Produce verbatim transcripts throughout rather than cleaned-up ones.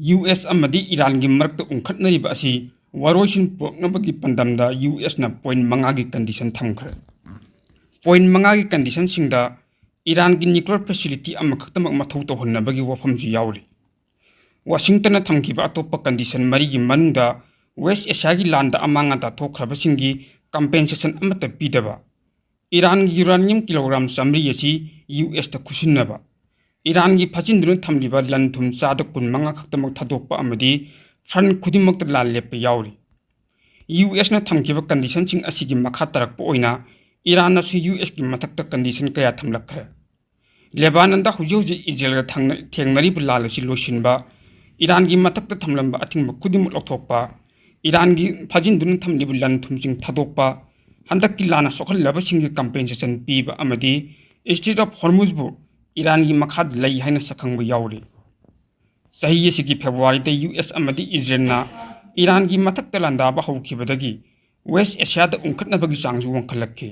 U S ꯑꯃꯗꯤ ꯏꯔꯥꯟꯒꯤ ꯃꯔꯛꯇ ꯎꯪꯈꯠꯅꯔꯤꯕ ꯑꯁꯤ ꯋꯥꯔꯣꯏꯁꯤꯟ ꯄꯨꯔꯛꯅꯕꯒꯤ ꯄꯥꯟꯗꯝꯗ ꯌꯨ ꯑꯦꯁꯅ point ꯃꯉꯥꯒꯤ condition ꯊꯝꯈ꯭ꯔꯦ꯫ Point ꯃꯉꯥꯒꯤ conditionꯁꯤꯡꯗ ꯏꯔꯥꯟꯒꯤ nuclear facility ꯑꯃꯈꯛꯇꯃꯛ ꯃꯊꯧ ꯇꯧꯍꯟꯅꯕꯒꯤ ꯋꯥꯐꯝꯁꯨ ꯌꯥꯎꯔꯤ꯫ ꯋꯥꯁꯤꯡꯇꯟꯅ ꯊꯝꯈꯤꯕ ꯑꯇꯣꯞꯄ condition ꯃꯔꯤꯒꯤ ꯃꯅꯨꯡꯗ West Asiaꯒꯤ ꯂꯥꯟꯗ ꯑꯃꯥꯡ ꯑꯇꯥ ꯊꯣꯛꯈ꯭ꯔꯕꯁꯤꯡꯒꯤ compensation ꯑꯃꯠꯇ ꯄꯤꯗꯕ, ꯏꯔꯥꯟꯒꯤ uranium kilogram ꯆꯥꯃꯔꯤ ꯑꯁꯤ ꯌꯨ ꯑꯦꯁꯇ ꯈꯨꯠꯁꯤꯟꯅꯕ, ꯏꯔꯥꯟꯒꯤ ꯐꯥꯖꯤꯟꯗꯨꯅ ꯊꯝꯂꯤꯕ ꯂꯟ ꯊꯨꯝ ꯆꯥꯗ ꯀꯨꯟꯃꯉꯥ ꯈꯛꯇꯃꯛ ꯊꯥꯗꯣꯛꯄ ꯑꯃꯗꯤ front ꯈꯨꯗꯤꯡꯃꯛꯇ ꯂꯥꯟ ꯂꯦꯞꯄ ꯌꯥꯎꯔꯤ꯫ ꯌꯨ ꯑꯦꯁꯅ ꯊꯝꯈꯤꯕ conditionꯁꯤꯡ ꯑꯁꯤꯒꯤ ꯃꯈꯥ ꯇꯥꯔꯛꯄ ꯑꯣꯏꯅ ꯏꯔꯥꯟꯅꯁꯨ ꯌꯨ ꯑꯦꯁꯀꯤ ꯃꯊꯛꯇ condition ꯀꯌꯥ ꯊꯝꯂꯛꯈ꯭ꯔꯦ꯫ ꯂꯦꯕꯥꯅꯟꯗ ꯍꯧꯖꯤꯛ ꯍꯧꯖꯤꯛ ꯏꯖꯔꯦꯜꯒ ꯊꯪꯅ-, ꯊꯦꯡꯅꯔꯤꯕ ꯂꯥꯟ ꯑꯁꯤ ꯂꯣꯏꯁꯤꯟꯕ, ꯏꯔꯥꯟꯒꯤ ꯃꯊꯛꯇ ꯊꯝꯂꯝꯕ ꯑꯊꯤꯡꯕ ꯈꯨꯗꯤꯡꯃꯛ ꯂꯧꯊꯣꯛꯄ, ꯏꯔꯥꯟꯒꯤ ꯐꯥꯖꯤꯟꯗꯨꯅ ꯊꯝꯂꯤꯕ ꯂꯟ ꯊꯨꯝꯁꯤꯡ ꯊꯥꯗꯣꯛꯄ, ꯍꯟꯗꯛꯀꯤ ꯂꯥꯟꯅ ꯁꯣꯛꯍꯜꯂꯕꯁꯤꯡꯒꯤ compensation ꯄꯤꯕ ꯑꯃꯗꯤ Strait of Hormuzꯕꯨ ꯏꯔꯥꯟꯒꯤ ꯃꯈꯥꯗ ꯂꯩ ꯍꯥꯏꯅ ꯁꯛꯈꯪꯕ ꯌꯥꯎꯔꯤ꯫ ꯆꯍꯤ ꯑꯁꯤꯒꯤ ꯐꯦꯕ꯭ꯔꯨꯋꯥꯔꯤꯗ ꯌꯨ ꯑꯦꯁ ꯑꯃꯗꯤ ꯏꯖꯔꯦꯜꯅ ꯏꯔꯥꯟꯒꯤ ꯃꯊꯛꯇ ꯂꯥꯟꯗꯥꯕ ꯍꯧꯈꯤꯕꯗꯒꯤ West Asiaꯗ ꯎꯪꯈꯠꯅꯕꯒꯤ ꯆꯥꯡꯁꯨ ꯋꯥꯡꯈꯠꯂꯛꯈꯤ꯫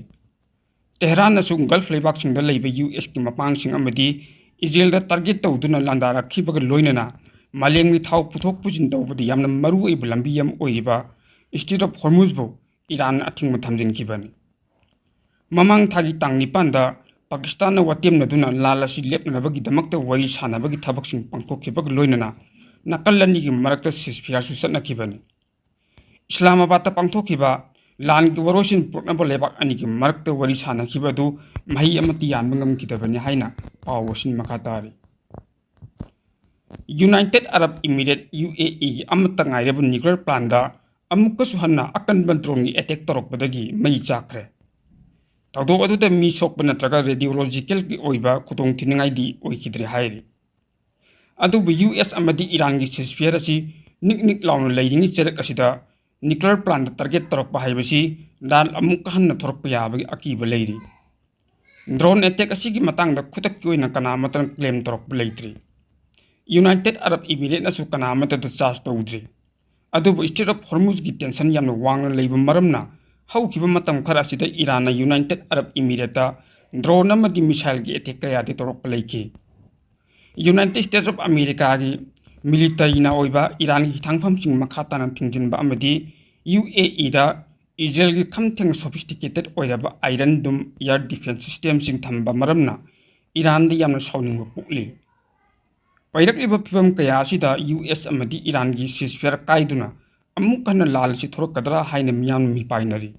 ꯇꯦꯍꯔꯥꯟꯅꯁꯨ Gulf ꯂꯩꯕꯥꯛꯁꯤꯡꯗ ꯂꯩꯕ ꯌꯨ ꯑꯦꯁꯀꯤ ꯃꯄꯥꯡꯁꯤꯡ ꯑꯃꯗꯤ ꯏꯖꯔꯦꯜꯗ target ꯇꯧꯗꯨꯅ ꯂꯥꯟꯗꯥꯔꯛꯈꯤꯕꯒ ꯂꯣꯏꯅꯅ ꯃꯥꯂꯦꯝꯒꯤ ꯊꯥꯎ ꯄꯨꯊꯣꯛ ꯄꯨꯁꯤꯟ ꯇꯧꯕꯗ ꯌꯥꯝꯅ ꯃꯔꯨꯑꯣꯏꯕ ꯂꯝꯕꯤ ꯑꯃ ꯑꯣꯏꯔꯤꯕ Strait of Hormuzꯕꯨ ꯏꯔꯥꯟꯅ ꯑꯊꯤꯡꯕ ꯊꯝꯖꯤꯟꯈꯤꯕꯅꯤ꯫ ꯃꯃꯥꯡ ꯊꯥꯒꯤ ꯇꯥꯡ ꯅꯤꯄꯥꯟꯗ ꯄꯥꯀꯤꯁꯇꯥꯟꯅ ꯋꯥꯇꯦꯝꯅꯗꯨꯅ ꯂꯥꯟ ꯑꯁꯤ ꯂꯦꯞꯅꯅꯕꯒꯤꯗꯃꯛꯇ ꯋꯥꯔꯤ ꯁꯥꯅꯕꯒꯤ ꯊꯕꯛꯁꯤꯡ ꯄꯥꯡꯊꯣꯛꯈꯤꯕꯒ ꯂꯣꯏꯅꯅ ꯅꯥꯀꯜ ꯑꯅꯤꯒꯤ ꯃꯔꯛꯇ ceasefire ꯁꯨ ꯆꯠꯅꯈꯤꯕꯅꯤ꯫ ꯏꯁꯂꯥꯃꯥꯕꯥꯗꯇ ꯄꯥꯡꯊꯣꯛꯈꯤꯕ ꯂꯥꯟꯒꯤ ꯋꯥꯔꯣꯏꯁꯤꯟ ꯄꯨꯔꯛꯅꯕ ꯂꯩꯕꯥꯛ ꯑꯅꯤꯒꯤ ꯃꯔꯛꯇ ꯋꯥꯔꯤ ꯁꯥꯅꯈꯤꯕ ꯑꯗꯨ ꯃꯍꯩ ꯑꯃꯠꯇ ꯌꯥꯟꯕ ꯉꯝꯈꯤꯗꯕꯅꯤ ꯍꯥꯏꯅ ꯄꯥꯎ ꯑꯁꯤꯅ ꯃꯈꯥ ꯇꯥꯔꯤ꯫ United Arab Emirates, ꯌꯨ ꯑꯦ ꯏꯒꯤ ꯑꯃꯠꯇ ꯉꯥꯏꯔꯕ nuclear plantꯗ ꯑꯃꯨꯛꯀꯁꯨ ꯍꯟꯅ ꯑꯀꯟꯕ droneꯒꯤ attack ꯇꯧꯔꯛꯄꯗꯒꯤ ꯃꯩ ꯆꯥꯛꯈ꯭ꯔꯦ꯫ ꯊꯧꯗꯣꯛ ꯑꯗꯨꯗ ꯃꯤ ꯁꯣꯛꯄ ꯅꯠꯇ꯭ꯔꯒ radiologicalꯒꯤ ꯑꯣꯏꯕ ꯈꯨꯗꯣꯡꯊꯤꯅꯤꯡꯉꯥꯏꯗꯤ ꯑꯣꯏꯈꯤꯗ꯭ꯔꯦ ꯍꯥꯏꯔꯤ꯫ ꯑꯗꯨꯕꯨ ꯌꯨ ꯑꯦꯁ ꯑꯃꯗꯤ ꯏꯔꯥꯟꯒꯤ ceasefire ꯑꯁꯤ ꯅꯤꯛ ꯅꯤꯛ ꯂꯥꯎꯅ ꯂꯩꯔꯤꯉꯩ ꯆꯔꯛ ꯑꯁꯤꯗ nuclear plantꯇ target ꯇꯧꯔꯛꯄ ꯍꯥꯏꯕꯁꯤ ꯂꯥꯟ ꯑꯃꯨꯛꯀ ꯍꯟꯅ ꯊꯣꯔꯛꯄ ꯌꯥꯕꯒꯤ ꯑꯀꯤꯕ ꯂꯩꯔꯤ꯫ Drone attack ꯑꯁꯤꯒꯤ ꯃꯇꯥꯡꯗ ꯈꯨꯗꯛꯀꯤ ꯑꯣꯏꯅ ꯀꯅꯥ ꯑꯃꯠꯇꯅ claim ꯇꯧꯔꯛꯄ ꯂꯩꯇ꯭ꯔꯤ꯫ United Arab Emiratesꯅꯁꯨ ꯀꯅꯥ ꯑꯃꯠꯇꯗ charge ꯇꯧꯗ꯭ꯔꯤ꯫ ꯑꯗꯨꯕꯨ Strait of Hormuzꯒꯤ tension ꯌꯥꯝꯅ ꯋꯥꯡꯅ ꯂꯩꯕ ꯃꯔꯝꯅ ꯍꯧꯈꯤꯕ ꯃꯇꯝ ꯈꯔ ꯑꯁꯤꯗ ꯏꯔꯥꯟꯅ United Arab Emiratesꯇ drone ꯑꯃꯗꯤ missileꯒꯤ attack ꯀꯌꯥꯗꯤ ꯇꯧꯔꯛꯄ ꯂꯩꯈꯤ꯫ United States of Americaꯒꯤ ꯃꯤꯂꯤꯇꯔꯤꯅ ꯑꯣꯏꯕ ꯏꯔꯥꯟꯒꯤ ꯍꯤꯊꯥꯡꯐꯝꯁꯤꯡ ꯃꯈꯥ ꯇꯥꯅ ꯊꯤꯡꯖꯤꯟꯕ ꯑꯃꯗꯤ ꯌꯨ ꯑꯦ ꯏꯗ ꯏꯖꯔꯦꯜꯒꯤ ꯈꯝꯊꯦꯡꯅ sophisticated ꯑꯣꯏꯔꯕ Iron Dome air defense systemꯁꯤꯡ ꯊꯝꯕ ꯃꯔꯝꯅ ꯏꯔꯥꯟꯗ ꯌꯥꯝꯅ ꯁꯥꯎꯅꯤꯡꯕ ꯄꯣꯛꯂꯤ꯫ ꯄꯥꯏꯔꯛꯂꯤꯕ ꯐꯤꯚꯝ ꯀꯌꯥ ꯑꯁꯤꯗ ꯌꯨ ꯑꯦꯁ ꯑꯃꯗꯤ ꯏꯔꯥꯟꯒꯤ ceasefire ꯀꯥꯏꯗꯨꯅ ꯑꯃꯨꯛ ꯍꯟꯅ ꯂꯥꯟ ꯑꯁꯤ ꯊꯣꯔꯛꯀꯗ꯭ꯔꯥ ꯍꯥꯏꯅ ꯃꯤꯌꯥꯝꯅ ꯃꯤꯄꯥꯏꯅꯔꯤ꯫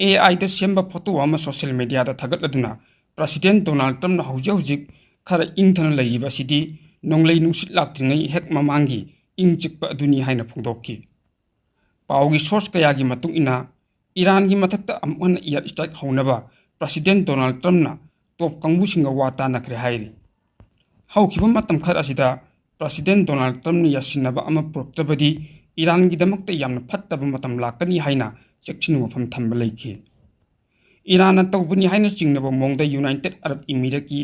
ꯑꯦ ꯑꯥꯏꯗ ꯁꯦꯝꯕ ꯐꯣꯇꯣ ꯑꯃ social mediaꯗ ꯊꯥꯒꯠꯂꯗꯨꯅ President Donald Trumpꯅ ꯍꯧꯖꯤꯛ ꯍꯧꯖꯤꯛ ꯈꯔ ꯏꯪꯊꯅ ꯂꯩꯔꯤꯕ ꯑꯁꯤꯗꯤ ꯅꯣꯡꯂꯩ ꯅꯨꯡꯁꯤꯠ ꯂꯥꯛꯇ꯭ꯔꯤꯉꯩ ꯍꯦꯛ ꯃꯃꯥꯡꯒꯤ ꯏꯪ ꯆꯤꯛꯄ ꯑꯗꯨꯅꯤ ꯍꯥꯏꯅ ꯐꯣꯡꯗꯣꯛꯈꯤ꯫ ꯄꯥꯎꯒꯤ source ꯀꯌꯥꯒꯤ ꯃꯇꯨꯡ ꯏꯟꯅ, ꯏꯔꯥꯟꯒꯤ ꯃꯊꯛꯇ ꯑꯃꯨꯛ ꯍꯟꯅ air strike ꯍꯧꯅꯕ President Donald Trumpꯅ top ꯀꯥꯡꯕꯨꯁꯤꯡꯒ ꯋꯥ ꯇꯥꯅꯈ꯭ꯔꯦ ꯍꯥꯏꯔꯤ꯫ ꯍꯧꯈꯤꯕ ꯃꯇꯝ ꯈꯔ ꯑꯁꯤꯗ President Donald Trumpꯅ ꯌꯥꯁꯤꯟꯅꯕ ꯑꯃ ꯄꯨꯔꯛꯇ꯭ꯔꯕꯗꯤ ꯏꯔꯥꯟꯒꯤꯗꯃꯛꯇ ꯌꯥꯝꯅ ꯐꯠꯇꯕ ꯃꯇꯝ ꯂꯥꯛꯀꯅꯤ ꯍꯥꯏꯅ ꯆꯦꯛꯁꯤꯟ ꯋꯥꯐꯝ ꯊꯝꯕ ꯂꯩꯈꯤ꯫ ꯏꯔꯥꯟꯅ ꯇꯧꯕꯅꯤ ꯍꯥꯏꯅ ꯆꯤꯡꯅꯕ ꯃꯑꯣꯡꯗ United Arab Emirateꯀꯤ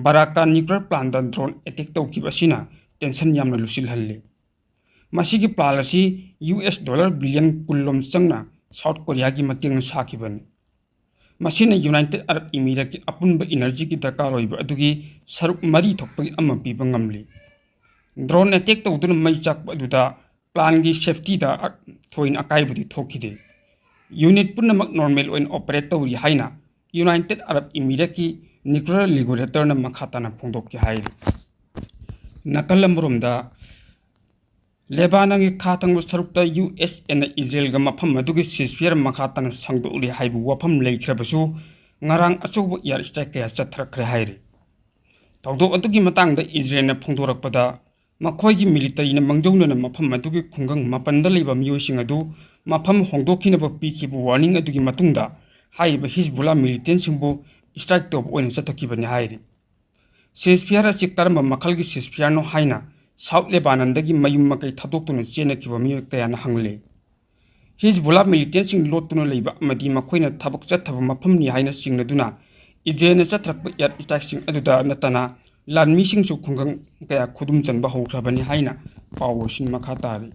ꯕꯔꯥꯀꯥ nuclear plantꯗ drone attack ꯇꯧꯈꯤꯕ ꯑꯁꯤꯅ tension ꯌꯥꯝꯅ ꯂꯨꯁꯤꯜꯍꯜꯂꯤ꯫ ꯃꯁꯤꯒꯤ plant ꯑꯁꯤ ꯌꯨ ꯑꯦꯁ dollar billion ꯀꯨꯟ ꯂꯣꯝ ꯆꯪꯅ South Koreaꯒꯤ ꯃꯇꯦꯡꯅ ꯁꯥꯈꯤꯕꯅꯤ꯫ ꯃꯁꯤꯅ United Arab Emirateꯀꯤ ꯑꯄꯨꯟꯕ energyꯒꯤ ꯗꯔꯀꯥꯔ ꯑꯣꯏꯕ ꯑꯗꯨꯒꯤ ꯁꯔꯨꯛ ꯃꯔꯤ ꯊꯣꯛꯄꯒꯤ ꯑꯃ ꯄꯤꯕ ꯉꯝꯂꯤ꯫ Drone attack ꯇꯧꯗꯨꯅ ꯃꯩ ꯆꯥꯛꯄ ꯑꯗꯨꯗ plantꯒꯤ safetyꯗ ꯑ-, ꯊꯣꯏꯅ ꯑꯀꯥꯏꯕꯗꯤ ꯊꯣꯛꯈꯤꯗꯦ꯫ Unit ꯄꯨꯝꯅꯃꯛ normal ꯑꯣꯏꯅ operate ꯇꯧꯔꯤ ꯍꯥꯏꯅ United Arab Emirateꯀꯤ nuclear regulatorꯅ ꯃꯈꯥ ꯇꯥꯅ ꯐꯣꯡꯗꯣꯛꯈꯤ ꯍꯥꯏꯔꯤ꯫ ꯅꯥꯀꯜ ꯑꯃꯔꯣꯝꯗ, ꯂꯦꯕꯥꯅꯟꯒꯤ ꯈꯥ ꯊꯪꯕ ꯁꯔꯨꯛꯇ ꯌꯨ ꯑꯦꯁ ꯑꯦꯅ ꯏꯖꯔꯦꯜꯒ ꯃꯐꯝ ꯑꯗꯨꯒꯤ ceasefire ꯃꯈꯥ ꯇꯥꯅ ꯁꯥꯡꯗꯣꯛꯂꯤ ꯍꯥꯏꯕ ꯋꯥꯐꯝ ꯂꯩꯈ꯭ꯔꯕꯁꯨ, ꯉꯔꯥꯡ ꯑꯆꯧꯕ air strike ꯀꯌꯥ ꯆꯠꯊꯔꯛꯈ꯭ꯔꯦ ꯍꯥꯏꯔꯤ꯫ ꯊꯧꯗꯣꯛ ꯑꯗꯨꯒꯤ ꯃꯇꯥꯡꯗ ꯏꯖꯔꯦꯜꯅ ꯐꯣꯡꯗꯣꯔꯛꯄꯗ, ꯃꯈꯣꯏꯒꯤ ꯃꯤꯂꯤꯇꯔꯤꯅ ꯃꯥꯡꯖꯧꯅꯅ ꯃꯐꯝ ꯑꯗꯨꯒꯤ ꯈꯨꯡꯒꯪ ꯃꯥꯄꯟꯗ ꯂꯩꯕ ꯃꯤꯑꯣꯏꯁꯤꯡ ꯑꯗꯨ ꯃꯐꯝ ꯍꯣꯡꯗꯣꯛꯈꯤꯅꯕ ꯄꯤꯈꯤꯕ warning ꯑꯗꯨꯒꯤ ꯃꯇꯨꯡꯗ, ꯍꯥꯏꯔꯤꯕ ꯍꯤꯖꯕꯨꯜꯂꯥ militantꯁꯤꯡꯕꯨ strike ꯇꯧꯕ ꯑꯣꯏꯅ ꯆꯠꯊꯈꯤꯕꯅꯤ ꯍꯥꯏꯔꯤ꯫ Ceasefire ꯑꯁꯤ ꯀꯔꯝꯕ ꯃꯈꯜꯒꯤ ceasefireꯅꯣ ꯍꯥꯏꯅ South ꯂꯦꯕꯥꯅꯟꯗꯒꯤ ꯃꯌꯨꯝ ꯃꯀꯩ ꯊꯥꯗꯣꯛꯇꯨꯅ ꯆꯦꯟꯅꯈꯤꯕ ꯃꯤꯑꯣꯏ ꯀꯌꯥꯅ ꯍꯪꯂꯤ꯫ ꯍꯤꯖꯕꯨꯜꯂꯥ militantꯁꯤꯡ ꯂꯣꯠꯇꯨꯅ ꯂꯩꯕ ꯑꯃꯗꯤ ꯃꯈꯣꯏꯅ ꯊꯕꯛ ꯆꯠꯊꯕ ꯃꯐꯝꯅꯤ ꯍꯥꯏꯅ ꯆꯤꯡꯅꯗꯨꯅ ꯏꯖꯔꯦꯜꯅ ꯆꯠꯊꯔꯛꯄ air strikeꯁꯤꯡ ꯑꯗꯨꯗ ꯅꯠꯇꯅ ꯂꯥꯟꯃꯤꯁꯤꯡꯁꯨ ꯈꯨꯡꯒꯪ ꯀꯌꯥ ꯈꯨꯗꯨꯝ ꯆꯟꯕ ꯍꯧꯈ꯭ꯔꯕꯅꯤ ꯍꯥꯏꯅ ꯄꯥꯎ ꯑꯁꯤꯅ ꯃꯈꯥ ꯇꯥꯔꯤ꯫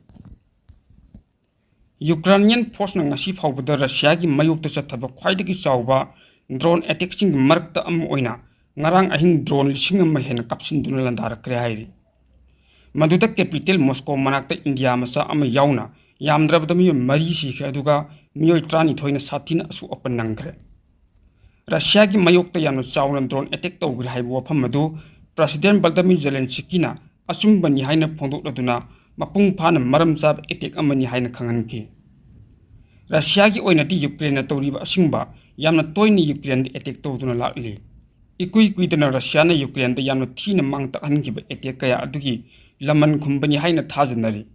Ukrainian forceꯅ ꯉꯁꯤ ꯐꯥꯎꯕꯗ ꯔꯁꯤꯌꯥꯒꯤ ꯃꯥꯌꯣꯛꯇ ꯆꯠꯊꯕ ꯈ꯭ꯋꯥꯏꯗꯒꯤ ꯆꯥꯎꯕ drone attackꯁꯤꯡꯒꯤ ꯃꯔꯛꯇ ꯑꯃ ꯑꯣꯏꯅ ꯉꯔꯥꯡ ꯑꯍꯤꯡ drone ꯂꯤꯁꯤꯡ ꯑꯃ ꯍꯦꯟꯅ ꯀꯥꯞꯁꯤꯟꯗꯨꯅ ꯂꯥꯟꯗꯥꯔꯛꯈ꯭ꯔꯦ ꯍꯥꯏꯔꯤ꯫ ꯃꯗꯨꯗ capital Moscow ꯃꯅꯥꯛꯇ ꯏꯟꯗꯤꯌꯥ ꯃꯆꯥ ꯑꯃ ꯌꯥꯎꯅ ꯌꯥꯝꯗ꯭ꯔꯕꯗ ꯃꯤꯑꯣꯏ ꯃꯔꯤ ꯁꯤꯈ꯭ꯔꯦ, ꯑꯗꯨꯒ ꯃꯤꯑꯣꯏ ꯇꯔꯥꯅꯤꯊꯣꯏꯅ ꯁꯥꯊꯤꯅ ꯑꯁꯣꯛ ꯑꯄꯟ ꯅꯪꯈ꯭ꯔꯦ꯫ ꯔꯁꯤꯌꯥꯒꯤ ꯃꯥꯌꯣꯛꯇ ꯌꯥꯝꯅ ꯆꯥꯎꯅ drone attack ꯇꯧꯈ꯭ꯔꯦ ꯍꯥꯏꯕ ꯋꯥꯐꯝ ꯑꯗꯨ President Volodymyr Zelenskyꯅ ꯑꯆꯨꯝꯕꯅꯤ ꯍꯥꯏꯅ ꯐꯣꯡꯗꯣꯛꯂꯗꯨꯅ, ꯃꯄꯨꯡ ꯐꯥꯅ ꯃꯔꯝ ꯆꯥꯕ attack ꯑꯃꯅꯤ ꯍꯥꯏꯅ ꯈꯪꯍꯟꯈꯤ꯫ ꯔꯁꯤꯌꯥꯒꯤ ꯑꯣꯏꯅꯗꯤ ꯌꯨꯀ꯭ꯔꯦꯟꯅ ꯇꯧꯔꯤꯕ ꯑꯁꯤꯒꯨꯝꯕ ꯌꯥꯝꯅ ꯇꯣꯏꯅ ꯌꯨꯀ꯭ꯔꯦꯟꯗ attack ꯇꯧꯗꯨꯅ ꯂꯥꯛꯂꯤ꯫ ꯏꯀꯨꯏ ꯀꯨꯏꯗꯅ ꯔꯁꯤꯌꯥꯅ ꯌꯨꯀ꯭ꯔꯦꯟꯗ ꯌꯥꯝꯅ ꯊꯤꯅ ꯃꯥꯡ ꯇꯥꯛꯍꯟꯈꯤꯕ attack ꯀꯌꯥ ꯑꯗꯨꯒꯤ ꯂꯃꯟ ꯈꯨꯝꯕꯅꯤ ꯍꯥꯏꯅ ꯊꯥꯖꯅꯔꯤ꯫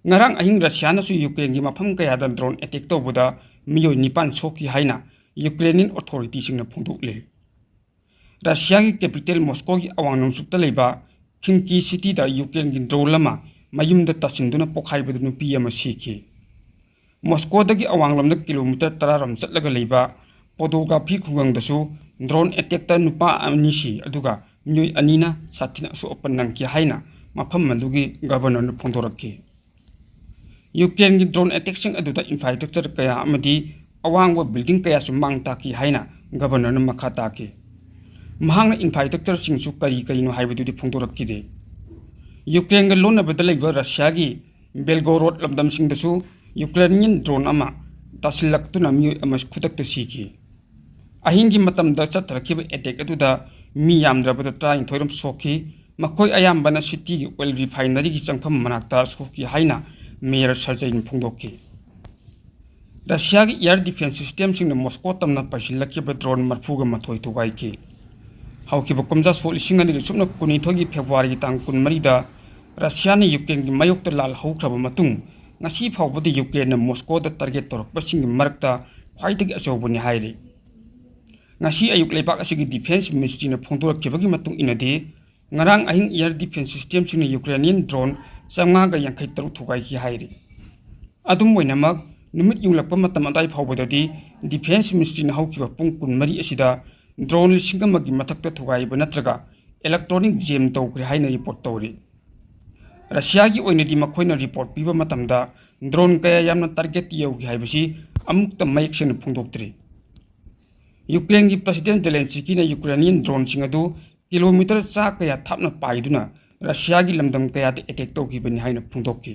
ꯉꯔꯥꯡ ꯑꯍꯤꯡ ꯔꯁꯤꯌꯥꯅꯁꯨ ꯌꯨꯀ꯭ꯔꯦꯟꯒꯤ ꯃꯐꯝ ꯀꯌꯥꯗ drone attack ꯇꯧꯕꯗ ꯃꯤꯑꯣꯏ ꯅꯤꯄꯥꯟ ꯁꯣꯛꯈꯤ ꯍꯥꯏꯅ Ukrainian authorityꯁꯤꯡꯅ ꯐꯣꯡꯗꯣꯛꯂꯤ꯫ ꯔꯁꯤꯌꯥꯒꯤ capital Moscowꯒꯤ ꯑꯋꯥꯡ ꯅꯣꯡꯆꯨꯞꯇ ꯂꯩꯕ Khimki cityꯗ ꯌꯨꯀ꯭ꯔꯦꯟꯒꯤ drone ꯑꯃ ꯃꯌꯨꯝꯗ ꯇꯥꯁꯤꯟꯗꯨꯅ ꯄꯣꯈꯥꯏꯕꯗ ꯅꯨꯄꯤ ꯑꯃ ꯁꯤꯈꯤ꯫ ꯃꯣꯁꯀꯣꯗꯒꯤ ꯑꯋꯥꯡꯂꯣꯝꯗ kilometre ꯇꯔꯥ ꯔꯣꯝ ꯆꯠꯂꯒ ꯂꯩꯕ Podogrivka ꯈꯨꯡꯒꯪꯗꯁꯨ drone attackꯇ ꯅꯨꯄꯥ ꯑꯅꯤ ꯁꯤ, ꯑꯗꯨꯒ ꯃꯤꯑꯣꯏ ꯑꯅꯤꯅ ꯁꯥꯊꯤꯅ ꯑꯁꯣꯛ ꯑꯄꯟ ꯅꯪꯈꯤ ꯍꯥꯏꯅ ꯃꯐꯝ ꯑꯗꯨꯒꯤ governorꯅ ꯐꯣꯡꯗꯣꯔꯛꯈꯤ꯫ ꯌꯨꯀ꯭ꯔꯦꯟꯒꯤ drone attackꯁꯤꯡ ꯑꯗꯨꯗ infrastructure ꯀꯌꯥ ꯑꯃꯗꯤ ꯑꯋꯥꯡꯕ building ꯀꯌꯥꯁꯨ ꯃꯥꯡ ꯇꯥꯛꯈꯤ ꯍꯥꯏꯅ governorꯅ ꯃꯈꯥ ꯇꯥꯈꯤ꯫ ꯃꯍꯥꯛꯅ infrastructureꯁꯤꯡꯁꯨ ꯀꯔꯤ ꯀꯔꯤꯅꯣ ꯍꯥꯏꯕꯗꯨꯗꯤ ꯐꯣꯡꯗꯣꯔꯛꯈꯤꯗꯦ꯫ ꯌꯨꯀ꯭ꯔꯦꯟꯒ ꯂꯣꯟꯅꯕꯗ ꯂꯩꯕ ꯔꯁꯤꯌꯥꯒꯤ Belgorod ꯂꯝꯗꯝꯁꯤꯡꯗꯁꯨ Ukrainian drone ꯑꯃ ꯇꯥꯁꯤꯜꯂꯛꯇꯨꯅ ꯃꯤꯑꯣꯏ ꯑꯃ ꯈꯨꯗꯛꯇ ꯁꯤꯈꯤ꯫ ꯑꯍꯤꯡꯒꯤ ꯃꯇꯝꯗ ꯆꯠꯊꯔꯛꯈꯤꯕ attack ꯑꯗꯨꯗ ꯃꯤ ꯌꯥꯝꯗ꯭ꯔꯕꯗ ꯇꯔꯥꯅꯤꯊꯣꯏ ꯔꯣꯝ ꯁꯣꯛꯈꯤ꯫ ꯃꯈꯣꯏ ꯑꯌꯥꯝꯕꯅ cityꯒꯤ oil refineryꯒꯤ ꯆꯪꯐꯝ ꯃꯅꯥꯛꯇ ꯁꯣꯛꯈꯤ ꯍꯥꯏꯅ mayor Sergeyꯅ ꯐꯣꯡꯗꯣꯛꯈꯤ꯫ ꯔꯁꯤꯌꯥꯒꯤ air defence systemꯁꯤꯡꯅ ꯃꯣꯁꯀꯣ ꯇꯝꯅ ꯄꯥꯏꯁꯤꯜꯂꯛꯈꯤꯕ drone ꯃꯔꯤꯐꯨꯒ ꯃꯥꯊꯣꯏ ꯊꯨꯒꯥꯏꯈꯤ꯫ ꯍꯧꯈꯤꯕ ꯀꯨꯝꯖꯥ ꯁꯣꯛ ꯂꯤꯁꯤꯡ ꯑꯅꯤꯒ ꯁꯨꯞꯅ ꯀꯨꯟꯅꯤꯊꯣꯏꯒꯤ Februaryꯒꯤ ꯇꯥꯡ ꯀꯨꯟꯃꯔꯤꯗ ꯔꯁꯤꯌꯥꯅ ꯌꯨꯀ꯭ꯔꯦꯟꯒꯤ ꯃꯥꯌꯣꯛꯇ ꯂꯥꯜ ꯍꯧꯈ꯭ꯔꯕ ꯃꯇꯨꯡ, ꯉꯁꯤ ꯐꯥꯎꯕꯗ ꯌꯨꯀ꯭ꯔꯦꯟꯅ ꯃꯣꯁꯀꯣꯗ target ꯇꯧꯔꯛꯄꯁꯤꯡꯒꯤ ꯃꯔꯛꯇ ꯈ꯭ꯋꯥꯏꯗꯒꯤ ꯑꯆꯧꯕꯅꯤ ꯍꯥꯏꯔꯤ꯫ ꯉꯁꯤ ꯑꯌꯨꯛ ꯂꯩꯕꯥꯛ ꯑꯁꯤꯒꯤ defence ministryꯅ ꯐꯣꯡꯗꯣꯔꯛꯈꯤꯕꯒꯤ ꯃꯇꯨꯡ ꯏꯟꯅꯗꯤ, ꯉꯔꯥꯡ ꯑꯍꯤꯡ air defence systemꯁꯤꯡꯅ Ukrainian drone ꯆꯥꯝꯃꯉꯥꯒ ꯌꯥꯡꯈꯩ ꯇꯔꯨꯛ ꯊꯨꯒꯥꯏꯈꯤ ꯍꯥꯏꯔꯤ꯫ ꯑꯗꯨꯝ ꯑꯣꯏꯅꯃꯛ, ꯅꯨꯃꯤꯠ ꯌꯨꯡꯂꯛꯄ ꯃꯇꯝ ꯑꯗꯥꯏ ꯐꯥꯎꯕꯗꯗꯤ defence ministryꯅ ꯍꯧꯈꯤꯕ ꯄꯨꯡ ꯀꯨꯟꯃꯔꯤ ꯑꯁꯤꯗ drone ꯂꯤꯁꯤꯡ ꯑꯃꯒꯤ ꯃꯊꯛꯇ ꯊꯨꯒꯥꯏꯕ ꯅꯠꯇ꯭ꯔꯒ electronic jam ꯇꯧꯈ꯭ꯔꯦ ꯍꯥꯏꯅ report ꯇꯧꯔꯤ꯫ ꯔꯁꯤꯌꯥꯒꯤ ꯑꯣꯏꯅꯗꯤ ꯃꯈꯣꯏꯅ report ꯄꯤꯕ ꯃꯇꯝꯗ drone ꯀꯌꯥ ꯌꯥꯝꯅ target ꯌꯧꯈꯤ ꯍꯥꯏꯕꯁꯤ ꯑꯃꯨꯛꯇ ꯃꯌꯦꯛ ꯁꯦꯡꯅ ꯐꯣꯡꯗꯣꯛꯇ꯭ꯔꯤ꯫ ꯌꯨꯀ꯭ꯔꯦꯟꯒꯤ President Zelenskyꯅ Ukrainian droneꯁꯤꯡ ꯑꯗꯨ kilometre ꯆꯥ ꯀꯌꯥ ꯊꯥꯞꯅ ꯄꯥꯏꯗꯨꯅ ꯔꯁꯤꯌꯥꯒꯤ ꯂꯝꯗꯝ ꯀꯌꯥꯗ attack ꯇꯧꯈꯤꯕꯅꯤ ꯍꯥꯏꯅ ꯐꯣꯡꯗꯣꯛꯈꯤ꯫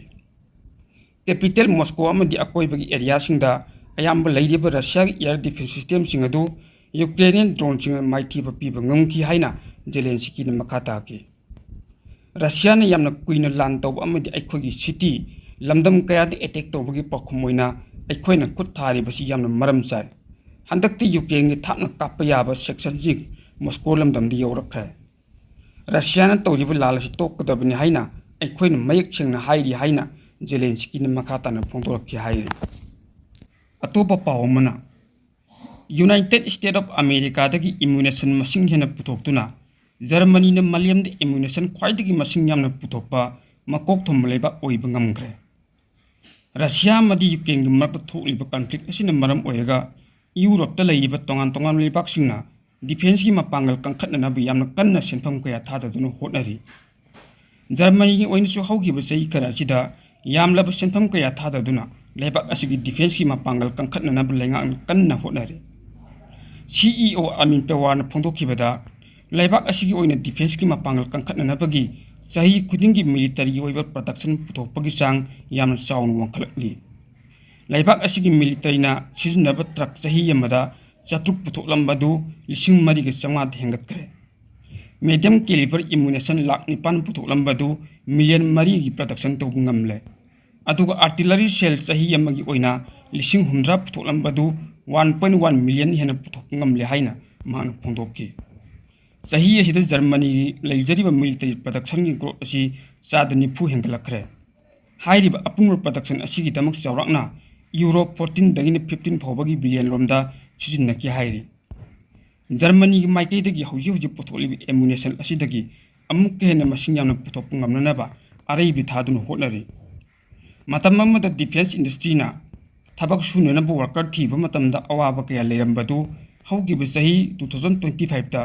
Capital Moscow ꯑꯃꯗꯤ ꯑꯀꯣꯏꯕꯒꯤ areaꯁꯤꯡꯗ ꯑꯌꯥꯝꯕ ꯂꯩꯔꯤꯕ ꯔꯁꯤꯌꯥꯒꯤ air defense systemꯁꯤꯡ ꯑꯗꯨ Ukrainian droneꯁꯤꯡꯅ ꯃꯥꯏꯊꯤꯕ ꯄꯤꯕ ꯉꯝꯈꯤ ꯍꯥꯏꯅ ꯖꯦꯂꯦꯟꯁꯀꯤꯅ ꯃꯈꯥ ꯇꯥꯈꯤ꯫ "ꯔꯁꯤꯌꯥꯅ ꯌꯥꯝꯅ ꯀꯨꯏꯅ ꯂꯥꯟ ꯇꯧꯕ ꯑꯃꯗꯤ ꯑꯩꯈꯣꯏꯒꯤ city, ꯂꯝꯗꯝ ꯀꯌꯥꯗ attack ꯇꯧꯕꯒꯤ ꯄꯥꯎꯈꯨꯝ ꯑꯣꯏꯅ ꯑꯩꯈꯣꯏꯅ ꯈꯨꯠ ꯊꯥꯔꯤꯕꯁꯤ ꯌꯥꯝꯅ ꯃꯔꯝ ꯆꯥꯏ꯫ ꯍꯟꯗꯛꯇꯤ Ukraineꯒꯤ ꯊꯥꯞꯅ ꯀꯥꯞꯄ ꯌꯥꯕ sectionꯁꯤꯡ Moscow ꯂꯝꯗꯝꯗ ꯌꯧꯔꯛꯈ꯭ꯔꯦ꯫ ꯔꯁꯤꯌꯥꯅ ꯇꯧꯔꯤꯕ ꯂꯥꯜ ꯑꯁꯤ ꯇꯣꯛꯀꯗꯕꯅꯤ ꯍꯥꯏꯅ ꯑꯩꯈꯣꯏꯅ ꯃꯌꯦꯛ ꯁꯦꯡꯅ ꯍꯥꯏꯔꯤ" ꯍꯥꯏꯅ ꯖꯦꯂꯦꯟꯁꯀꯤꯅ ꯃꯈꯥ ꯇꯥꯅ ꯐꯣꯡꯗꯣꯔꯛꯈꯤ ꯍꯥꯏꯔꯤ꯫ ꯑꯇꯣꯞꯄ ꯄꯥꯎ ꯑꯃꯅ, United States of Americaꯗꯒꯤ ammunition ꯃꯁꯤꯡ ꯍꯦꯟꯅ ꯄꯨꯊꯣꯛꯇꯨꯅ ꯖꯔꯃꯅꯤꯅ ꯃꯥꯂꯦꯝꯗ ammunition ꯈ꯭ꯋꯥꯏꯗꯒꯤ ꯃꯁꯤꯡ ꯌꯥꯝꯅ ꯄꯨꯊꯣꯛꯄ ꯃꯀꯣꯛ ꯊꯣꯡꯕ ꯂꯩꯕꯥꯛ ꯑꯣꯏꯕ ꯉꯝꯈ꯭ꯔꯦ꯫ ꯔꯁꯤꯌꯥ ꯑꯃꯗꯤ Ukraineꯒꯤ ꯃꯔꯛꯇ ꯊꯣꯛꯂꯤꯕ conflict ꯑꯁꯤꯅ ꯃꯔꯝ ꯑꯣꯏꯔꯒ ꯌꯨꯔꯣꯞꯇ ꯂꯩꯔꯤꯕ ꯇꯣꯉꯥꯟ ꯇꯣꯉꯥꯟꯕ ꯂꯩꯕꯥꯛꯁꯤꯡꯅ defenceꯀꯤ ꯃꯄꯥꯡꯒꯜ ꯀꯟꯈꯠꯅꯅꯕ ꯌꯥꯝꯅ ꯀꯟꯅ ꯁꯦꯟꯐꯝ ꯀꯌꯥ ꯊꯥꯗꯗꯨꯅ ꯍꯣꯠꯅꯔꯤ꯫ ꯖꯔꯃꯅꯤꯒꯤ ꯑꯣꯏꯅꯁꯨ ꯍꯧꯈꯤꯕ ꯆꯍꯤ ꯈꯔ ꯑꯁꯤꯗ ꯌꯥꯝꯂꯕ ꯁꯦꯟꯐꯝ ꯀꯌꯥ ꯊꯥꯗꯗꯨꯅ ꯂꯩꯕꯥꯛ ꯑꯁꯤꯒꯤ defenceꯀꯤ ꯃꯄꯥꯡꯒꯜ ꯀꯟꯈꯠꯅꯅꯕ ꯂꯩꯉꯥꯛꯅ ꯀꯟꯅ ꯍꯣꯠꯅꯔꯤ꯫ CEO Armin Pawarꯅ ꯐꯣꯡꯗꯣꯛꯈꯤꯕꯗ, ꯂꯩꯕꯥꯛ ꯑꯁꯤꯒꯤ ꯑꯣꯏꯅ defenceꯀꯤ ꯃꯄꯥꯡꯒꯜ ꯀꯟꯈꯠꯅꯅꯕꯒꯤ ꯆꯍꯤ ꯈꯨꯗꯤꯡꯒꯤ militaryꯒꯤ ꯑꯣꯏꯕ production ꯄꯨꯊꯣꯛꯄꯒꯤ ꯆꯥꯡ ꯌꯥꯝꯅ ꯆꯥꯎꯅ ꯋꯥꯡꯈꯠꯂꯛꯂꯤ꯫ ꯂꯩꯕꯥꯛ ꯑꯁꯤꯒꯤ militaryꯅ ꯁꯤꯖꯤꯟꯅꯕ truck ꯆꯍꯤ ꯑꯃꯗ ꯆꯥꯇ꯭ꯔꯨꯛ ꯄꯨꯊꯣꯛꯂꯝꯕꯗꯨ ꯂꯤꯁꯤꯡ ꯃꯔꯤꯒ ꯆꯥꯝꯃꯉꯥꯗ ꯍꯦꯟꯒꯠꯈ꯭ꯔꯦ꯫ Medium caliber ammunition ꯂꯥꯈ ꯅꯤꯄꯥꯟ ꯄꯨꯊꯣꯛꯂꯝꯕꯗꯨ million ꯃꯔꯤꯒꯤ production ꯇꯧꯕ ꯉꯝꯂꯦ꯫ ꯑꯗꯨꯒ artillery shell ꯆꯍꯤ ꯑꯃꯒꯤ ꯑꯣꯏꯅ ꯂꯤꯁꯤꯡ ꯍꯨꯝꯗ꯭ꯔꯥ ꯄꯨꯊꯣꯛꯂꯝꯕꯗꯨ one point one million ꯍꯦꯟꯅ ꯄꯨꯊꯣꯛꯄ ꯉꯝꯂꯦ ꯍꯥꯏꯅ ꯃꯍꯥꯛꯅ ꯐꯣꯡꯗꯣꯛꯈꯤ꯫ ꯆꯍꯤ ꯑꯁꯤꯗ ꯖꯔꯃꯅꯤꯒꯤ ꯂꯩꯖꯔꯤꯕ military productionꯒꯤ growth ꯑꯁꯤ ꯆꯥꯗ ꯅꯤꯐꯨ ꯍꯦꯟꯒꯠꯂꯛꯈ꯭ꯔꯦ꯫ ꯍꯥꯏꯔꯤꯕ ꯑꯄꯨꯟꯕ production ꯑꯁꯤꯒꯤꯗꯃꯛ ꯆꯥꯎꯔꯥꯛꯅ euro fourteenꯗꯒꯤꯅ fifteen ꯐꯥꯎꯕꯒꯤ billion ꯔꯣꯝꯗ ꯁꯤꯖꯤꯟꯅꯈꯤ ꯍꯥꯏꯔꯤ꯫ ꯖꯔꯃꯅꯤꯒꯤ ꯃꯥꯏꯀꯩꯗꯒꯤ ꯍꯧꯖꯤꯛ ꯍꯧꯖꯤꯛ ꯄꯨꯊꯣꯛꯂꯤꯕ ammunition ꯑꯁꯤꯗꯒꯤ ꯑꯃꯨꯛꯀ ꯍꯦꯟꯅ ꯃꯁꯤꯡ ꯌꯥꯝꯅ ꯄꯨꯊꯣꯛꯄ ꯉꯝꯅꯅꯕ ꯑꯔꯩꯕꯤ ꯊꯥꯗꯨꯅ ꯍꯣꯠꯅꯔꯤ꯫ ꯃꯇꯝ ꯑꯃꯗ defence industryꯅ ꯊꯕꯛ ꯁꯨꯅꯅꯕ worker ꯊꯤꯕ ꯃꯇꯝꯗ ꯑꯋꯥꯕ ꯀꯌꯥ ꯂꯩꯔꯝꯕꯗꯨ ꯍꯧꯈꯤꯕ ꯆꯍꯤ two thousand twenty fiveꯇ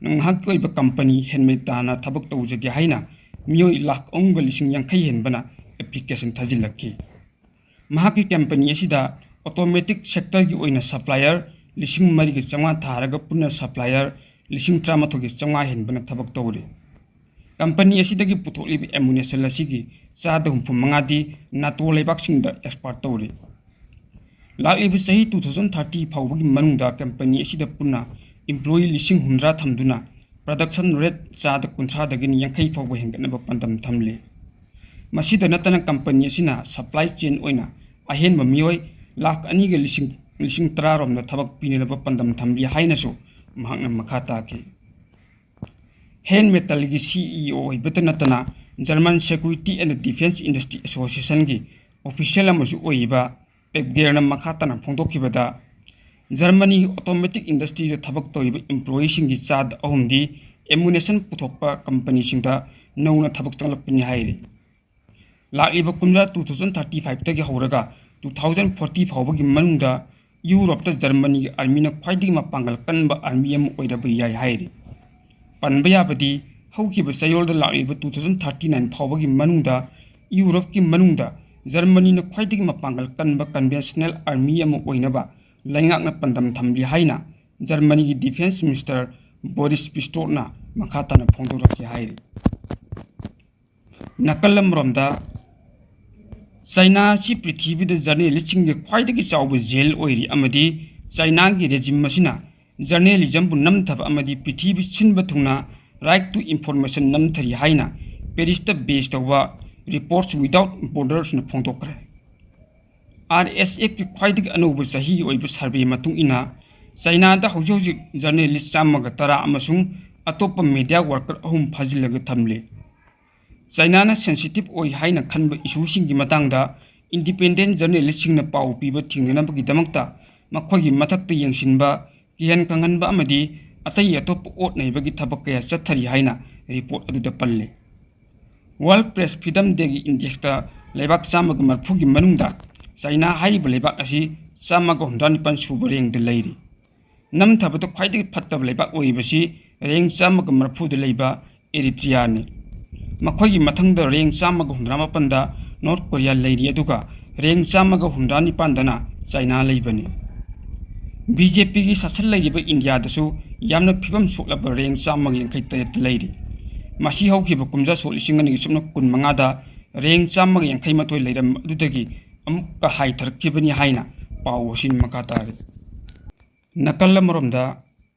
ꯉꯥꯏꯍꯥꯛꯀꯤ ꯑꯣꯏꯕ company ꯍꯦꯟꯃꯩ ꯇꯥꯅ ꯊꯕꯛ ꯇꯧꯖꯒꯦ ꯍꯥꯏꯅ ꯃꯤꯑꯣꯏ ꯂꯥꯈ ꯑꯍꯨꯝꯒ ꯂꯤꯁꯤꯡ ꯌꯥꯡꯈꯩ ꯍꯦꯟꯕꯅ application ꯊꯥꯖꯤꯜꯂꯛꯈꯤ꯫ ꯃꯍꯥꯛꯀꯤ company ꯑꯁꯤꯗ automotive sectorꯒꯤ ꯑꯣꯏꯅ supplier ꯂꯤꯁꯤꯡ ꯃꯔꯤꯒ ꯆꯥꯝꯃꯉꯥ ꯊꯥꯔꯒ ꯄꯨꯟꯅ supplier ꯂꯤꯁꯤꯡ ꯇꯔꯥꯃꯥꯊꯣꯏꯒ ꯆꯥꯝꯃꯉꯥ ꯍꯦꯟꯕꯅ ꯊꯕꯛ ꯇꯧꯔꯤ꯫ ꯀꯝꯄꯅꯤ ꯑꯁꯤꯗꯒꯤ ꯄꯨꯊꯣꯛꯂꯤꯕ ꯑꯦꯃꯨꯅꯦꯁꯟ ꯑꯁꯤꯒꯤ ꯆꯥꯗ ꯍꯨꯝꯐꯨ ꯃꯉꯥꯗꯤ ꯅꯥꯇꯣ ꯂꯩꯕꯥꯛꯁꯤꯡꯗ ꯑꯦꯛꯁꯄꯣꯔꯠ ꯇꯧꯔꯤ꯫ ꯂꯥꯛꯂꯤꯕ ꯆꯍꯤ two thousand thirty ꯐꯥꯎꯕꯒꯤ ꯃꯅꯨꯡꯗ ꯀꯝꯄꯅꯤ ꯑꯁꯤꯗ ꯄꯨꯟꯅ ꯏꯝꯄ꯭ꯂꯣꯌꯤ ꯂꯤꯁꯤꯡ ꯍꯨꯝꯗ꯭ꯔꯥ ꯊꯝꯗꯨꯅ production rate ꯆꯥꯗ ꯀꯨꯟꯊ꯭ꯔꯥꯗꯒꯤꯅ ꯌꯥꯡꯈꯩ ꯐꯥꯎꯕ ꯍꯦꯟꯒꯠꯅꯕ ꯄꯥꯟꯗꯝ ꯊꯝꯂꯤ꯫ ꯃꯁꯤꯗ ꯅꯠꯇꯅ ꯀꯝꯄꯅꯤ ꯑꯁꯤꯅ supply chain ꯑꯣꯏꯅ ꯑꯍꯦꯟꯕ ꯃꯤꯑꯣꯏ ꯂꯥꯈ ꯑꯅꯤꯒ ꯂꯤꯁꯤꯡ, ꯂꯤꯁꯤꯡ ꯇꯔꯥ ꯔꯣꯝꯗ ꯊꯕꯛ ꯄꯤꯅꯅꯕ ꯄꯥꯟꯗꯝ ꯊꯝꯂꯤ ꯍꯥꯏꯅꯁꯨ ꯃꯍꯥꯛꯅ ꯃꯈꯥ ꯇꯥꯈꯤ꯫ ꯍꯦꯟ ꯃꯦꯇꯜꯒꯤ CEO ꯑꯣꯏꯕꯇ ꯅꯠꯇꯅ German Security and Defense Industry Associationꯒꯤ official ꯑꯃꯁꯨ ꯑꯣꯏꯔꯤꯕ ꯄꯦꯞꯒꯦꯔꯅ ꯃꯈꯥ ꯇꯥꯅ ꯐꯣꯡꯗꯣꯛꯈꯤꯕꯗ, ꯖꯔꯃꯅꯤꯒꯤ automotive industryꯗ ꯊꯕꯛ ꯇꯧꯔꯤꯕ employeeꯁꯤꯡꯒꯤ ꯆꯥꯗ ꯑꯍꯨꯝꯗꯤ ammunition ꯄꯨꯊꯣꯛꯄ ꯀꯝꯄꯅꯤꯁꯤꯡꯗ ꯅꯧꯅ ꯊꯕꯛ ꯆꯪꯂꯛꯄꯅꯤ ꯍꯥꯏꯔꯤ꯫ ꯂꯥꯛꯂꯤꯕ ꯀꯨꯝꯖꯥ two thousand thirty fiveꯇꯒꯤ ꯍꯧꯔꯒ two thousand forty ꯐꯥꯎꯕꯒꯤ ꯃꯅꯨꯡꯗ ꯌꯨꯔꯣꯞꯇ ꯖꯔꯃꯅꯤꯒꯤ armyꯅ ꯈ꯭ꯋꯥꯏꯗꯒꯤ ꯃꯄꯥꯡꯒꯜ ꯀꯟꯕ army ꯑꯃ ꯑꯣꯏꯔꯕ ꯌꯥꯏ ꯍꯥꯏꯔꯤ꯫ ꯄꯟꯕ ꯌꯥꯕꯗꯤ, ꯍꯧꯈꯤꯕ ꯆꯌꯣꯜꯗ ꯂꯥꯛꯂꯤꯕ two thousand thirty nine ꯐꯥꯎꯕꯒꯤ ꯃꯅꯨꯡꯗ ꯌꯨꯔꯣꯞꯀꯤ ꯃꯅꯨꯡꯗ ꯖꯔꯃꯅꯤꯅ ꯈ꯭ꯋꯥꯏꯗꯒꯤ ꯃꯄꯥꯡꯒꯜ ꯀꯟꯕ conventional army ꯑꯃ ꯑꯣꯏꯅꯕ ꯂꯩꯉꯥꯛꯅ ꯄꯥꯟꯗꯝ ꯊꯝꯂꯤ ꯍꯥꯏꯅ ꯖꯔꯃꯅꯤꯒꯤ defence minister Boris Pistorꯅ ꯃꯈꯥ ꯇꯥꯅ ꯐꯣꯡꯗꯣꯔꯛꯈꯤ ꯍꯥꯏꯔꯤ꯫ ꯅꯥꯀꯜ ꯑꯃꯔꯣꯝꯗ, ꯆꯥꯏꯅꯥ ꯑꯁꯤ ꯄ꯭ꯔꯤꯊꯤꯕꯤꯗ journalistꯁꯤꯡꯒꯤ ꯈ꯭ꯋꯥꯏꯗꯒꯤ ꯆꯥꯎꯕ jail ꯑꯣꯏꯔꯤ ꯑꯃꯗꯤ ꯆꯥꯏꯅꯥꯒꯤ regime ꯑꯁꯤꯅ journalismꯕꯨ ꯅꯝꯊꯕ ꯑꯃꯗꯤ ꯄ꯭ꯔꯤꯊꯤꯕꯤ ꯁꯤꯟꯕ ꯊꯨꯡꯅ right to information ꯅꯝꯊꯔꯤ ꯍꯥꯏꯅ Parisꯇ base ꯇꯧꯕ Reporters Without Bordersꯅ ꯐꯣꯡꯗꯣꯛꯈ꯭ꯔꯦ꯫ RSFꯀꯤ ꯈ꯭ꯋꯥꯏꯗꯒꯤ ꯑꯅꯧꯕ ꯆꯍꯤꯒꯤ ꯑꯣꯏꯕ survey ꯃꯇꯨꯡ ꯏꯟꯅ, ꯆꯥꯏꯅꯥꯗ ꯍꯧꯖꯤꯛ ꯍꯧꯖꯤꯛ journalist ꯆꯥꯝꯃꯒ ꯇꯔꯥ ꯑꯃꯁꯨꯡ ꯑꯇꯣꯞꯄ media worker ꯑꯍꯨꯝ ꯐꯥꯖꯤꯜꯂꯒ ꯊꯝꯂꯤ꯫ ꯆꯥꯏꯅꯥꯅ sensitive ꯑꯣꯏ ꯍꯥꯏꯅ ꯈꯟꯕ issueꯁꯤꯡꯒꯤ ꯃꯇꯥꯡꯗ independent journalistꯁꯤꯡꯅ ꯄꯥꯎ ꯄꯤꯕ ꯊꯤꯡꯅꯅꯕꯒꯤꯗꯃꯛꯇ ꯃꯈꯣꯏꯒꯤ ꯃꯊꯛꯇ ꯌꯦꯡꯁꯤꯟꯕ, ꯀꯤꯍꯟ ꯈꯪꯍꯟꯕ ꯑꯃꯗꯤ ꯑꯇꯩ ꯑꯇꯣꯞꯄ ꯑꯣꯠ ꯅꯩꯕꯒꯤ ꯊꯕꯛ ꯀꯌꯥ ꯆꯠꯊꯔꯤ ꯍꯥꯏꯅ report ꯑꯗꯨꯗ ꯄꯜꯂꯤ꯫ World Press Freedom Dayꯒꯤ indexꯇ ꯂꯩꯕꯥꯛ ꯆꯥꯝꯃꯒ ꯃꯔꯤꯐꯨꯒꯤ ꯃꯅꯨꯡꯗ ꯆꯥꯏꯅꯥ ꯍꯥꯏꯔꯤꯕ ꯂꯩꯕꯥꯛ ꯑꯁꯤ ꯆꯥꯝꯃꯒ ꯍꯨꯝꯗ꯭ꯔꯥ ꯅꯤꯄꯥꯟ ꯁꯨꯕ rankꯗ ꯂꯩꯔꯤ꯫ ꯅꯝꯊꯕꯗ ꯈ꯭ꯋꯥꯏꯗꯒꯤ ꯐꯠꯇꯕ ꯂꯩꯕꯥꯛ ꯑꯣꯏꯔꯤꯕꯁꯤ rank ꯆꯥꯝꯃꯒ ꯃꯔꯤꯐꯨꯗ ꯂꯩꯕ Eritreaꯅꯤ꯫ ꯃꯈꯣꯏꯒꯤ ꯃꯊꯪꯗ rank ꯆꯥꯝꯃꯒ ꯍꯨꯝꯗ꯭ꯔꯥ ꯃꯥꯄꯟꯗ North Korea ꯂꯩꯔꯤ, ꯑꯗꯨꯒ rank ꯆꯥꯝꯃꯒ ꯍꯨꯝꯗ꯭ꯔꯥ ꯅꯤꯄꯥꯟꯗꯅ ꯆꯥꯏꯅꯥ ꯂꯩꯕꯅꯤ꯫ BJPꯒꯤ ꯁꯥꯁꯟ ꯂꯩꯔꯤꯕ ꯏꯟꯗꯤꯌꯥꯗꯁꯨ ꯌꯥꯝꯅ ꯐꯤꯕꯝ ꯁꯣꯛꯂꯕ rank ꯆꯥꯝꯃꯒ ꯌꯥꯡꯈꯩ ꯇꯔꯦꯠꯇ ꯂꯩꯔꯤ꯫ ꯃꯁꯤ ꯍꯧꯈꯤꯕ ꯀꯨꯝꯖꯥ ꯁꯣꯛ ꯂꯤꯁꯤꯡ ꯑꯅꯤꯒꯤ ꯁꯨꯞꯅ ꯀꯨꯟ ꯃꯉꯥꯗ ꯔꯦꯡ ꯆꯥꯝꯃꯒ ꯌꯥꯡꯈꯩ ꯃꯥꯊꯣꯏ ꯂꯩꯔꯝꯕ ꯑꯗꯨꯗꯒꯤ ꯑꯃꯨꯛꯀ ꯍꯥꯏꯊꯔꯛꯈꯤꯕꯅꯤ ꯍꯥꯏꯅ ꯄꯥꯎ ꯑꯁꯤꯅ ꯃꯈꯥ ꯇꯥꯔꯤ꯫ ꯅꯥꯀꯜ ꯑꯃꯔꯣꯝꯗ,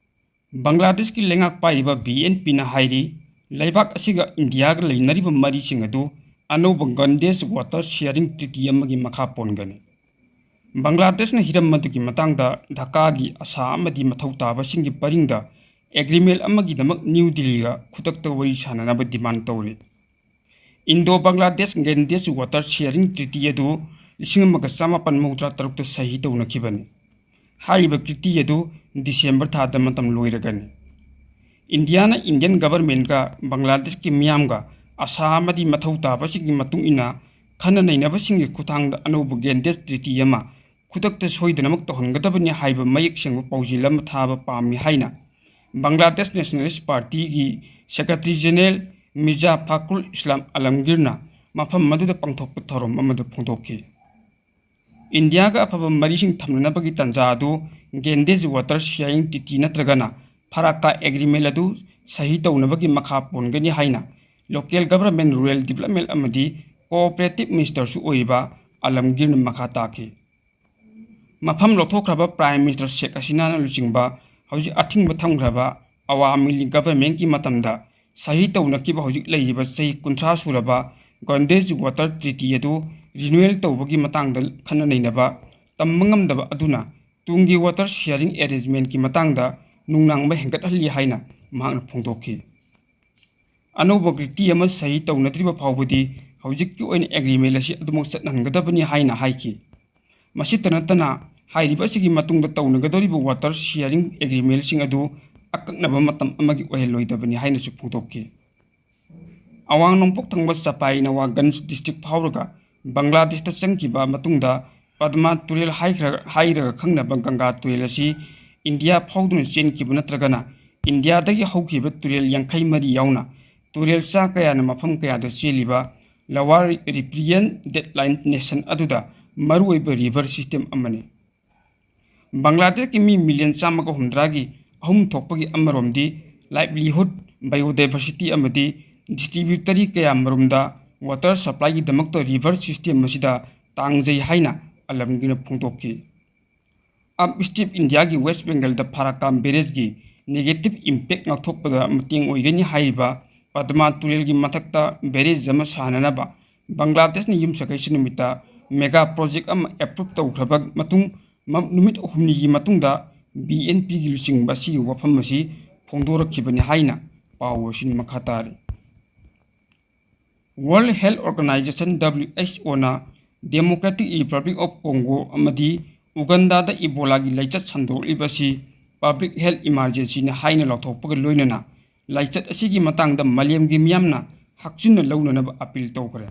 ꯕꯪꯒ꯭ꯂꯥꯗꯦꯁꯀꯤ ꯂꯩꯉꯥꯛ ꯄꯥꯏꯔꯤꯕ ꯕꯤ ꯑꯦꯟ ꯄꯤꯅ ꯍꯥꯏꯔꯤ, ꯂꯩꯕꯥꯛ ꯑꯁꯤꯒ ꯏꯟꯗꯤꯌꯥꯒ ꯂꯩꯅꯔꯤꯕ ꯃꯔꯤꯁꯤꯡ ꯑꯗꯨ ꯑꯅꯧꯕ ꯒꯟꯗꯦꯖ ꯋꯥꯇꯔ ꯁꯤꯌꯥꯔꯤꯡ ꯇ꯭ꯔꯤꯇꯤ ꯑꯃꯒꯤ ꯃꯈꯥ ꯄꯣꯟꯒꯅꯤ꯫ ꯕꯪꯒ꯭ꯂꯥꯗꯦꯁꯅ ꯍꯤꯔꯝ ꯑꯗꯨꯒꯤ ꯃꯇꯥꯡꯗ ꯙꯥꯀꯥꯒꯤ ꯑꯁꯥ ꯑꯃꯗꯤ ꯃꯊꯧ ꯇꯥꯕꯁꯤꯡꯒꯤ ꯄꯔꯤꯡꯗ ꯑꯦꯒ꯭ꯔꯤꯃꯦꯟ ꯑꯃꯒꯤꯗꯃꯛ ꯅ꯭ꯌꯨ ꯗꯤꯜꯂꯤꯒ ꯈꯨꯗꯛꯇ ꯋꯥꯔꯤ ꯁꯥꯟꯅꯅꯕ ꯗꯤꯃꯥꯟ ꯇꯧꯔꯤ꯫ Indo Bangladesh Ganges water sharing treaty ꯑꯗꯨ ꯂꯤꯁꯤꯡ ꯑꯃꯒ ꯆꯃꯥꯄꯟ ꯃꯧꯗ꯭ꯔꯥ ꯇꯔꯨꯛꯇ ꯁꯍꯤ ꯇꯧꯅꯈꯤꯕꯅꯤ꯫ ꯍꯥꯏꯔꯤꯕ ꯇ꯭ꯔꯤꯇꯤ ꯑꯗꯨ ꯗꯤꯁꯦꯝꯕꯔ ꯊꯥꯗ ꯃꯇꯝ ꯂꯣꯏꯔꯒꯅꯤ꯫ ꯏꯟꯗꯤꯌꯥꯅ ꯏꯟꯗꯤꯌꯟ ꯒꯚꯔꯟꯃꯦꯟꯠꯀ ꯕꯪꯒ꯭ꯂꯥꯗꯦꯁꯀꯤ ꯃꯤꯌꯥꯝꯒ ꯑꯁꯥ ꯑꯃꯗꯤ ꯃꯊꯧ ꯇꯥꯕꯁꯤꯡꯒꯤ ꯃꯇꯨꯡ ꯏꯟꯅ ꯈꯟꯅ ꯅꯩꯅꯕꯁꯤꯡꯒꯤ ꯈꯨꯠꯊꯥꯡꯗ ꯑꯅꯧꯕ ꯒꯦꯟꯗꯦꯖ ꯇ꯭ꯔꯤꯇꯤ ꯑꯃ ꯈꯨꯗꯛꯇ ꯁꯣꯏꯗꯅꯃꯛ ꯇꯧꯍꯟꯒꯗꯕꯅꯤ ꯍꯥꯏꯕ ꯃꯌꯦꯛ ꯁꯦꯡꯕ ꯄꯥꯎꯖꯦꯜ ꯑꯃ ꯊꯥꯕ ꯄꯥꯝꯃꯤ ꯍꯥꯏꯅ ꯕꯪꯒ꯭ꯂꯥꯗꯦꯁ ꯅꯦꯁꯅꯦꯂꯤꯁ ꯄꯥꯔꯇꯤꯒꯤ ꯁꯦꯀ꯭ꯔꯦꯇꯔꯤ ꯖꯦꯅꯔꯦꯜ ꯃꯤꯔꯖꯥ ꯐꯥꯈ꯭ꯔꯨꯜ ꯏꯁꯂꯥꯝ ꯑꯂꯝꯒꯤꯔꯅ ꯃꯐꯝ ꯑꯗꯨꯗ ꯄꯥꯡꯊꯣꯛꯄ ꯊꯧꯔꯝ ꯑꯃꯗ ꯐꯣꯡꯗꯣꯛꯈꯤ꯫ ꯏꯟꯗꯤꯌꯥꯒ ꯑꯐꯕ ꯃꯔꯤꯁꯤꯡ ꯊꯝꯅꯅꯕꯒꯤ ꯇꯥꯟꯖꯥ ꯑꯗꯨ ꯒꯦꯟꯗꯦꯖ ꯋꯥꯇꯔ ꯁꯤꯌꯥꯔꯤꯡ ꯇ꯭ꯔꯤꯇꯤ ꯅꯠꯇ꯭ꯔꯒꯅ ꯐꯔꯥꯛꯀꯥ ꯑꯦꯒ꯭ꯔꯤꯃꯦꯟ ꯑꯗꯨ ꯁꯍꯤ ꯇꯧꯅꯕꯒꯤ ꯃꯈꯥ ꯄꯣꯟꯒꯅꯤ ꯍꯥꯏꯅ ꯂꯣꯀꯦꯜ ꯒꯚꯔꯟꯃꯦꯟꯠ, ꯔꯨꯔꯦꯜ ꯗꯤꯕ꯭ꯂꯞꯃꯦꯟꯠ ꯑꯃꯗꯤ ꯀꯣꯑꯣꯄꯔꯦꯇꯤꯚ ꯃꯤꯅꯤꯁꯇꯔꯁꯨ ꯑꯣꯏꯔꯤꯕ ꯑꯂꯝꯒꯤꯔꯅ ꯃꯈꯥ ꯇꯥꯈꯤ꯫ ꯃꯐꯝ ꯂꯧꯊꯣꯛꯈ꯭ꯔꯕ ꯄ꯭ꯔꯥꯏꯝ ꯃꯤꯅꯤꯁꯇꯔ ꯁꯦꯈ ꯍꯁꯤꯅꯥꯅ ꯂꯨꯆꯤꯡꯕ ꯍꯧꯖꯤꯛ ꯑꯊꯤꯡꯕ ꯊꯝꯈ꯭ꯔꯕ ꯑꯋꯥꯃꯤ ꯂꯤꯒ ꯒꯚꯔꯟꯃꯦꯟꯠꯀꯤ ꯃꯇꯝꯗ ꯁꯍꯤ ꯇꯧꯅꯈꯤꯕ ꯍꯧꯖꯤꯛ ꯂꯩꯔꯤꯕ ꯆꯍꯤ ꯀꯨꯟꯊ꯭ꯔꯥ ꯁꯨꯔꯕ ꯒꯟꯗꯦꯖ ꯋꯥꯇꯔ ꯇ꯭ꯔꯤꯇꯤ ꯑꯗꯨ ꯔꯤꯅ꯭ꯌꯨꯑꯦꯜ ꯇꯧꯕꯒꯤ ꯃꯇꯥꯡꯗ ꯈꯟꯅ ꯅꯩꯅꯕ ꯇꯝꯕ ꯉꯝꯗꯕ ꯑꯗꯨꯅ ꯇꯨꯡꯒꯤ ꯋꯥꯇꯔ ꯁꯤꯌꯥꯔꯤꯡ ꯑꯦꯔꯦꯟꯖꯃꯦꯟꯠꯀꯤ ꯃꯇꯥꯡꯗ ꯅꯨꯡꯅꯥꯡꯕ ꯍꯦꯟꯒꯠꯍꯜꯂꯤ ꯍꯥꯏꯅ ꯃꯍꯥꯛꯅ ꯐꯣꯡꯗꯣꯛꯈꯤ꯫ ꯑꯅꯧꯕ ꯇ꯭ꯔꯤꯇꯤ ꯑꯃ ꯁꯍꯤ ꯇꯧꯅꯗ꯭ꯔꯤꯕ ꯐꯥꯎꯕꯗꯤ ꯍꯧꯖꯤꯛꯀꯤ ꯑꯣꯏꯅ ꯑꯦꯒ꯭ꯔꯤꯃꯦꯟ ꯑꯁꯤ ꯑꯗꯨꯃꯛ ꯆꯠꯅꯍꯟꯒꯗꯕꯅꯤ ꯍꯥꯏꯅ ꯍꯥꯏꯈꯤ꯫ ꯃꯁꯤꯇ ꯅꯠꯇꯅ, ꯍꯥꯏꯔꯤꯕ ꯑꯁꯤꯒꯤ ꯃꯇꯨꯡꯗ ꯇꯧꯅꯒꯗꯧꯔꯤꯕ ꯋꯥꯇꯔ ꯁꯤꯌꯥꯔꯤꯡ ꯑꯦꯒ꯭ꯔꯤꯃꯦꯟꯁꯤꯡ ꯑꯗꯨ ꯑꯀꯛꯅꯕ ꯃꯇꯝ ꯑꯃꯒꯤ ꯑꯣꯏꯍꯜꯂꯣꯏꯗꯕꯅꯤ ꯍꯥꯏꯅꯁꯨ ꯐꯣꯡꯗꯣꯛꯈꯤ꯫ ꯑꯋꯥꯡ ꯅꯣꯡꯄꯣꯛ ꯊꯪꯕ ꯆꯄꯥꯏ ꯅꯋꯥꯒꯟꯖ ꯗꯤꯁꯇ꯭ꯔꯤꯛ ꯐꯥꯎꯔꯒ ꯕꯪꯒ꯭ꯂꯥꯗꯦꯁꯇ ꯆꯪꯈꯤꯕ ꯃꯇꯨꯡꯗ ꯄꯗꯃꯥ ꯇꯨꯔꯦꯜ ꯍꯥꯏꯈ꯭ꯔ-, ꯍꯥꯏꯔꯒ ꯈꯪꯅꯕ ꯒꯪꯒꯥ ꯇꯨꯔꯦꯜ ꯑꯁꯤ ꯏꯟꯗꯤꯌꯥ ꯐꯥꯎꯗꯨꯅ ꯆꯦꯟꯈꯤꯕ ꯅꯠꯇ꯭ꯔꯒꯅ ꯏꯟꯗꯤꯌꯥꯗꯒꯤ ꯍꯧꯈꯤꯕ ꯇꯨꯔꯦꯜ ꯌꯥꯡꯈꯩ ꯃꯔꯤ ꯌꯥꯎꯅ ꯇꯨꯔꯦꯜ ꯆꯥ ꯀꯌꯥꯅ ꯃꯐꯝ ꯀꯌꯥꯗ ꯆꯦꯜꯂꯤꯕ ꯂꯋꯥꯔ ꯔꯤꯄ꯭ꯔꯤꯌꯟ ꯗꯦꯠꯂꯥꯏꯟ ꯅꯦꯁꯟ ꯑꯗꯨꯗ ꯃꯔꯨꯑꯣꯏꯕ ꯔꯤꯚꯔ ꯁꯤꯁꯇꯦꯝ ꯑꯃꯅꯤ꯫ ꯕꯪꯒ꯭ꯂꯥꯗꯦꯁꯀꯤ ꯃꯤ ꯃꯤꯂꯤꯌꯟ ꯆꯥꯝꯃꯒ ꯍꯨꯝꯗ꯭ꯔꯥꯒꯤ ꯑꯍꯨꯝ ꯊꯣꯛꯄꯒꯤ ꯑꯃꯔꯣꯝꯗꯤ ꯂꯥꯏꯚꯂꯤꯍꯨꯗ biodiversity ꯑꯃꯗꯤ distributary ꯀꯌꯥꯃꯔꯨꯝꯗ water supplyꯒꯤꯗꯃꯛꯇ river system ꯑꯁꯤꯗ ꯇꯥꯡꯖꯩ ꯍꯥꯏꯅ ꯑꯂꯝꯒꯤꯅ ꯐꯣꯡꯗꯣꯛꯈꯤ꯫ Upstream Indiaꯒꯤ West Bengalꯗ ꯐꯥꯔꯥꯛꯀꯥꯝ barrageꯀꯤ negative impact ꯉꯥꯛꯊꯣꯛꯄꯗ ꯃꯇꯦꯡ ꯑꯣꯏꯒꯅꯤ ꯍꯥꯏꯔꯤꯕ ꯄꯗꯃꯥ ꯇꯨꯔꯦꯜꯒꯤ ꯃꯊꯛꯇ barrage ꯑꯃ ꯁꯥꯅꯅꯕ ꯕꯪꯒ꯭ꯂꯥꯗꯦꯁꯅ ꯌꯨꯝꯁꯀꯩꯁ ꯅꯨꯃꯤꯠꯇ mega project ꯑꯃ approve ꯇꯧꯈ꯭ꯔꯕ ꯃꯇꯨꯡ, ꯃ-, ꯅꯨꯃꯤꯠ ꯍꯨꯝꯅꯤꯒꯤ ꯃꯇꯨꯡꯗ BNPꯒꯤ ꯂꯨꯆꯤꯡꯕ ꯑꯁꯤꯒꯤ ꯋꯥꯐꯝ ꯑꯁꯤ ꯐꯣꯡꯗꯣꯔꯛꯈꯤꯕꯅꯤ ꯍꯥꯏꯅ ꯄꯥꯎ ꯑꯁꯤꯅ ꯃꯈꯥ ꯇꯥꯔꯤ꯫ World Health Organization, WHOꯅ Democratic Republic of Congo ꯑꯃꯗꯤ ꯎꯒꯟꯗꯥꯗ ꯏꯕꯣꯂꯥꯒꯤ ꯂꯥꯏꯆꯠ ꯁꯟꯗꯣꯔꯛꯂꯤꯕ ꯑꯁꯤ public health emergencyꯅꯤ ꯍꯥꯏꯅ ꯂꯥꯎꯊꯣꯛꯄꯒ ꯂꯣꯏꯅꯅ ꯂꯥꯏꯆꯠ ꯑꯁꯤꯒꯤ ꯃꯇꯥꯡꯗ ꯃꯥꯂꯦꯝꯒꯤ ꯃꯤꯌꯥꯝꯅ ꯍꯛꯆꯤꯟꯅ ꯂꯧꯅꯅꯕ appeal ꯇꯧꯈ꯭ꯔꯦ꯫